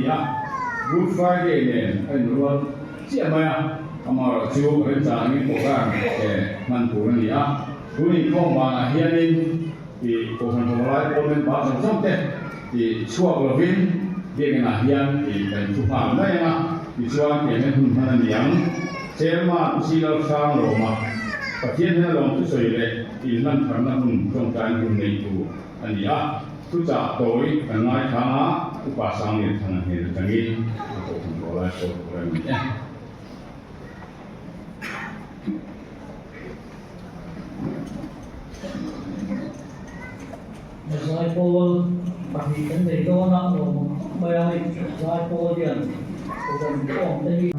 a, Good Friday nen a inrual chiah mai a, amaherawh chu remchang angin program hman tur a ni a. Tun inkhawm banah hianin ih Kohhran Rawlai pawl member zawng zawng te ih chhuak lovin biakinah hian ih kan thu nghal mai ang a, tichuan tiang hian hun hman a ni ang. Chairman Pu Lalhrang Lawma, Pathian hian a lawm thusawi leh inhlan tharna hun tawngtaina hun nei tur a ni a, thuchah tawi kan ngaithlang a, Upa Sanglianthanga hnen atangin a Kohhran Rawlai pawl tur a ni e. Zaipawl pahnih kan nei dawn a, lawm ang khawp mai a hei Zaipawl hian rawn khawm te hi.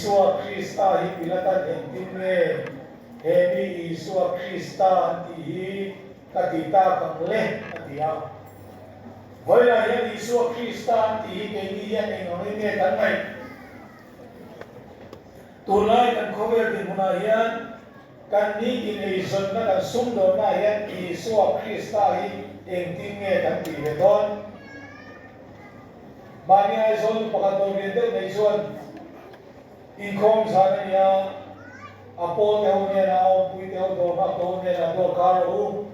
Isua Krista hi Pilatan engtin nge he mi Isua Krista an tih hi ka ti tak ang le? a ti a. Vawilah hian Isua Krista an tih hi keini hian eng angin nge kan ngaih? Tunlai kan khawvel dinhmunah hian kan nitin eizawnna kan sumdawnnaah hian Isua Krista hi engtin nge kan tih ve dawn? Mahni Aizawl nu pakhat dawr lian deuh nei chuan inkhawm zan a nia, a pawl te ho hnenah, a awmpui te ho, dawr nghak te ho hnenah dawr kar rawh u,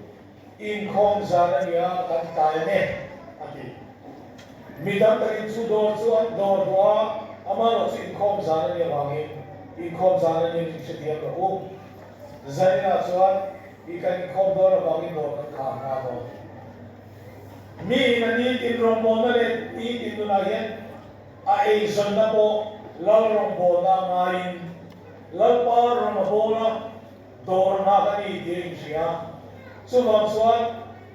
inkhawm zan a nia, kan tlai ang e, a ti. Mi tam takin chu dawr chu an dawr duh a, amaherawh chu inkhawm zan a nih avangin inkhawm zan a nia min hrethiam rawh u. Zaninah chuan i kan inkhawm dawn avangin dawr kan khar nghal dawn. Mi in a nitin rawngbawlna leh nitin nunah hian a eizawnna pawh Lal rawngbawlna a ngaiin Lalpa rawn a bawl a, dawr nghak a ni tih a inhria. Chuvang chuan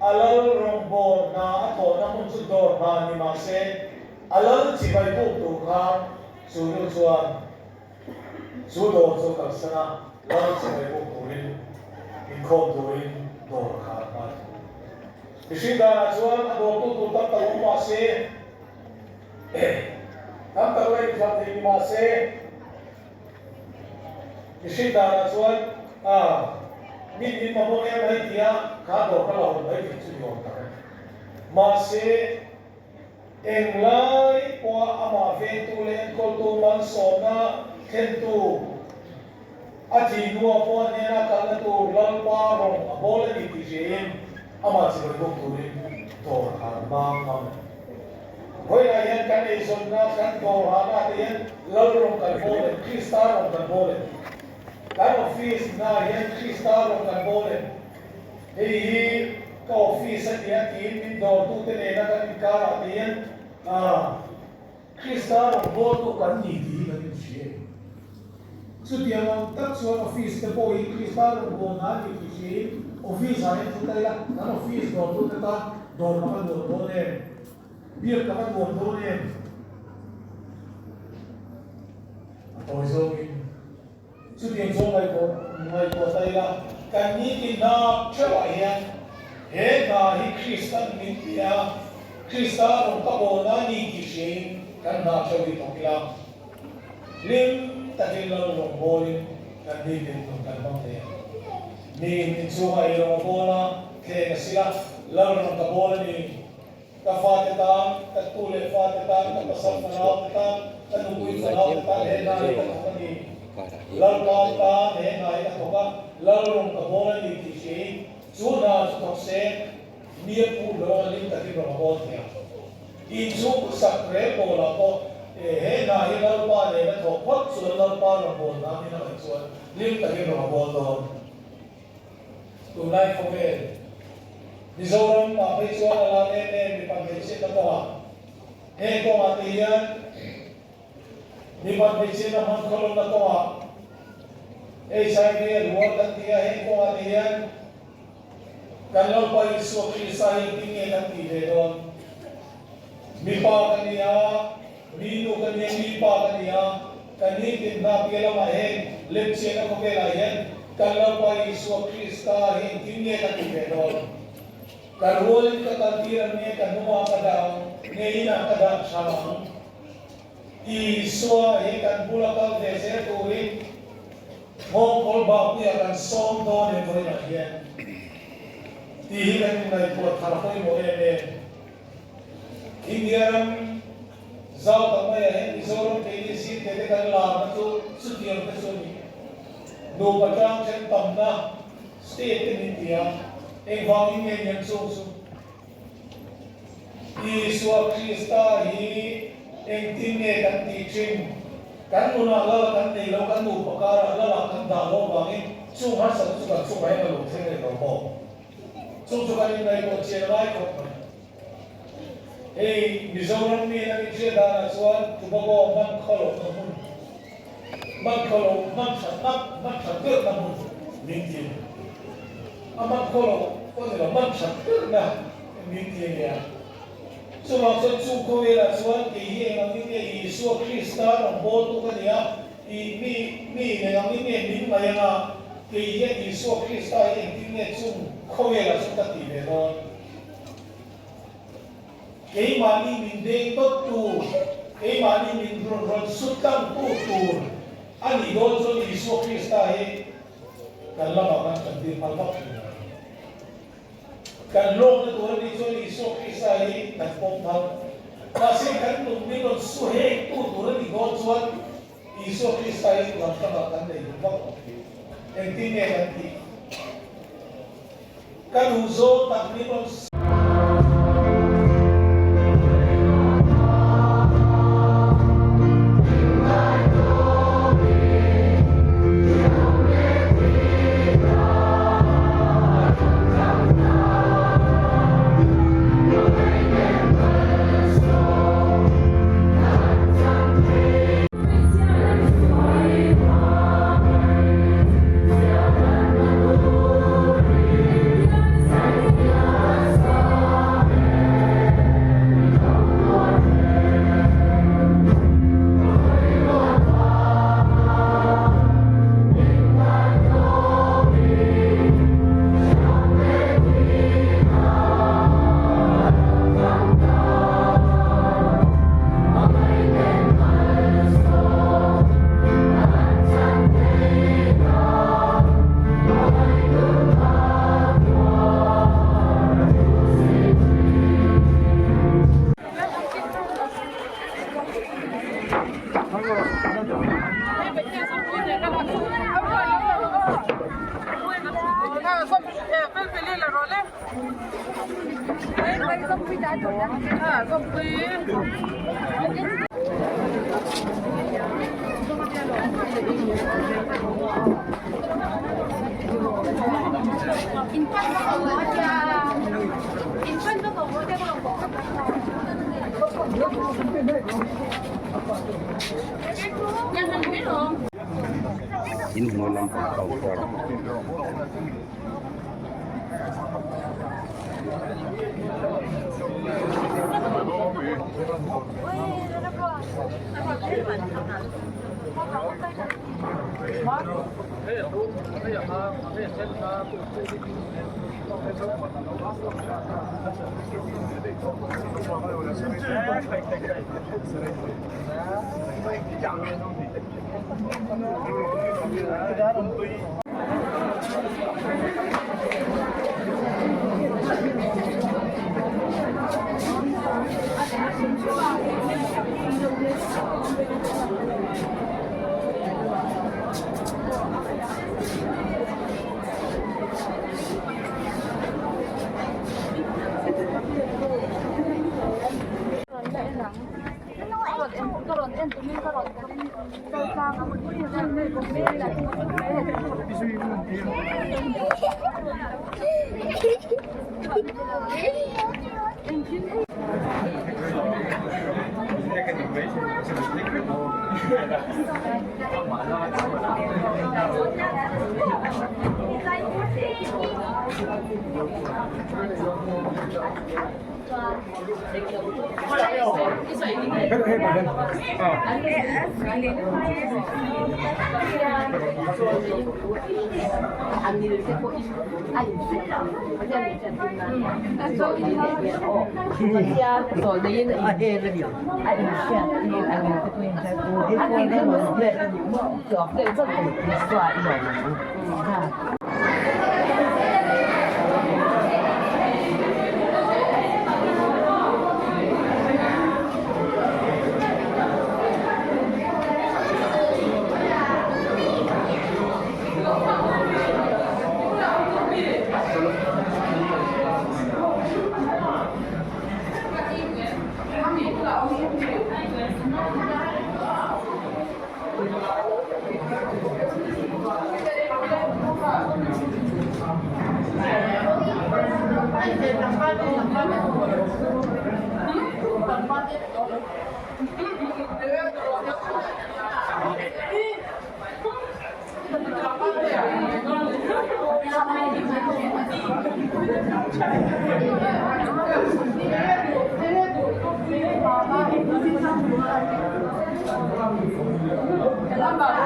a Lal rawngbawlna a thawhna hmun chu dawr hna ni mah se, a Lal chibai buk tur khan chu nu chuan chu dawr chu a kalsan a, Lal chibai buk turin inkhawm turin dawr a khar nghal. Mihring danah chuan a dawrtu tur tam tak awm mah se, tam tak la inthlan thei ni mah se, mihring danah chuan a min min mamawh em mai tia kha dawr ka la hawn mai thei chu ni awm tak a ni. Mahse, englai pawha amah vengtu leh enkawltu malsawmna thlentu a thih hnuah pawh a hnena kalna tur Lalpa rawng a bawl a ni tih hriain amah chibai bawk turin dawr har mang ngam a ni. Vawiinah hian kan eizawnna, kan dawr hahna te hian Lal rawng kan bawl em? Krista rawng kan bawl em? Kan office hnaah hian Krista rawng kan bawl em? Hei hi ka office a nia tiin min dawrtute nena kan inkarah te hian Krista rawngbawltu kan ni tih hi kan inhria em? Chutiang ang tak chuan office te pawh hi Krista rawngbawlna a ni tih hriain office ah hian thu ta ila kan office dawrtute tan dawr ka va nuam dawn em? Biak ka va nuam dawn em? A tawi zawngin. Chutiang chuan ngaihtuah ngaihtuah ta ila, kan nitin hna theuhah hian he hna hi Kristan min ti a, Krista rawn ka bawlna a ni tih hriain kan hna theuh hi thawk ila, hlim takin lal rawn bawlin kan nitin nun kan hmang thei ang. Miin inchhungah ei rawn a bawl a, thleng a sil a, lal rawn ka bawl a ni. Ka fate tan, ka tu leh fate tan, ka pasal fanau te tan, ka nupui fanau te tan he hna hi ka thawk a ni. Lalpa tan he hna hi ka thawk a, Lalrawng ka bawl a ni tih hriain chu hna chu thawk se, mi a phu lo a lim takin rawng a bawl thei ang. Inchhung sak rel pawlah pawh he hna hi Lalpa nen a thawk phawt chuan Lalpa rawn bawl hna min a ngaih chuan hlim takin rawng a bawl dawn. Tunlai khawvel Mizoram ah phei chuan a lar em em mipa hmeichhiatna kawngah heng kawngah te hian mipa hmeichhiatna hman khawlawmna kawngah HIV a rual kan ti a, heng kawngah te hian kan Lalpa Isua Krista hi engtin nge kan tih ve dawn? Mipa ka ni a, mi nu ka ni a, mi pa ka ni a, ka nitin hna piah lamah heng lemchiahna khawvelah hian kan Lalpa Isua Krista hi engtin nge ka tih ve dawn? Ka rualin ka kaltir ang nge, ka hnungah ka dah ang nge inah ka dah tha ang? Isua hi kan bula kal ve zel turin nghawngkawl bakpuiah kan sawm dawn em vawiinah hian tih hi kan inngaihtuah thar pawimawh em em. India ram zau tak maiah hian Mizoram keini zinte te kan larna chu chutiang te chu a ni. Nupa tang then tamna state te min ti a, engvangin nge niang chung chu? Isua Krista hi engtin nge kan tih thin? Kan nunah lal kan nei lo, kan nupa karah lalah kan dah lo vangin chung harsatna chu kan chungah hian a lo thleng reng lo maw? Chu chu kan inngaihtuah chian a ngai khawp mai. Hei Mizoram mi an inhriat danah chuan Tobago hman khaw lohna hmun, hman khaw loh, hman that tak, hman that berna hmun min ti a ni. A hman khaw loh pawh ni lo, hman that berna min ti a nia. Chuvang chuan chung khawvelah chuan kei hi eng angin nge Isua Krista rawn bawltu ka ni a. I mi mi nen angin nge min ngaih anga kei hian Isua Krista hi engtin nge chung khawvelah chu ka tih ve dawn? Keimahni min deng dawt tur, keimahni min rawn rawn sut tlang tu tur a nih dawn chuan Isua Krista hi kan lamah kan kan tir phal vak thin lo. Kan hlawkna tur a nih chuan Isua Krista hi kan pawm phal. Mahse kan nun min rawn su hek tu tur a nih dawn chuan Isua Krista hi lam hrangah kan nei duh vak lo. Engtin nge kan tih? Ka duh zawng tak min rawn In hnuai lampang counter. Umm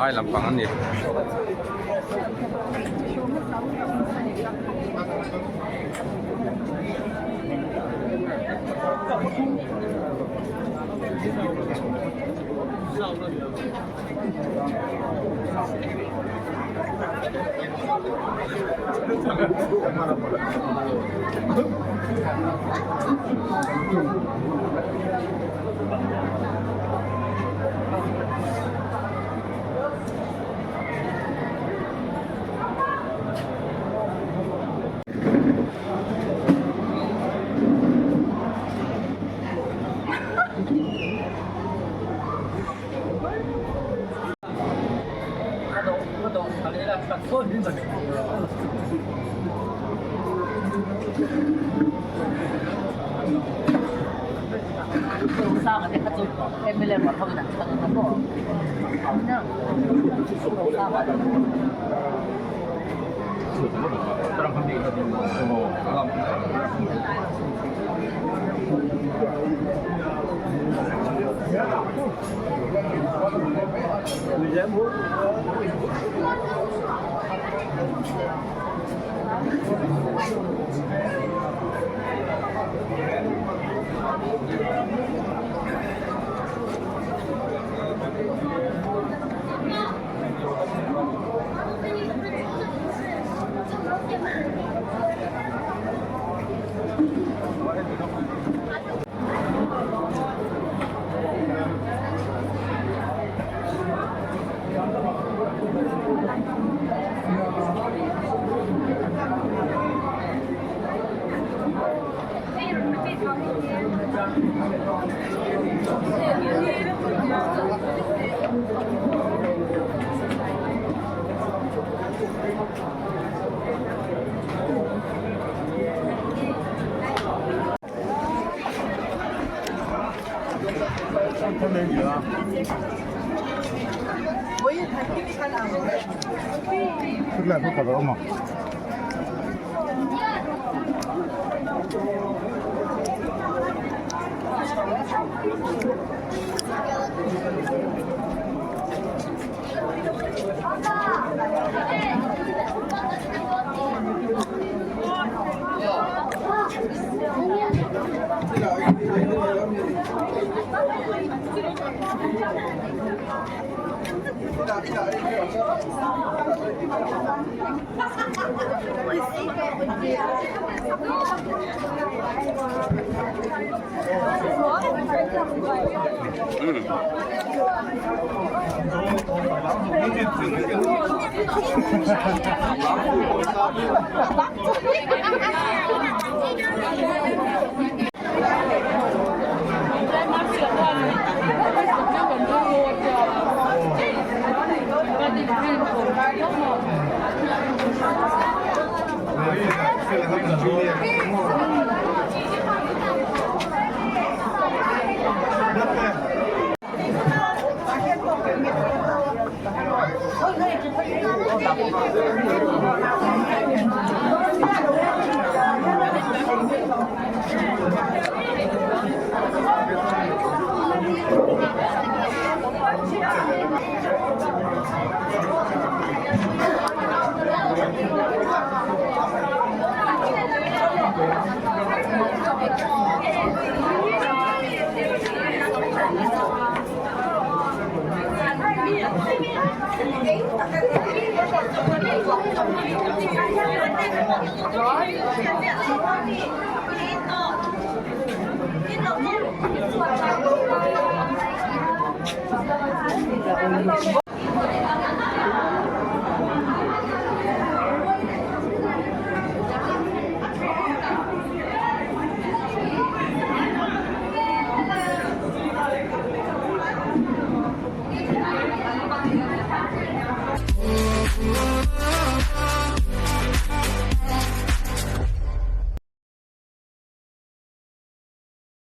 lai lampang a ni.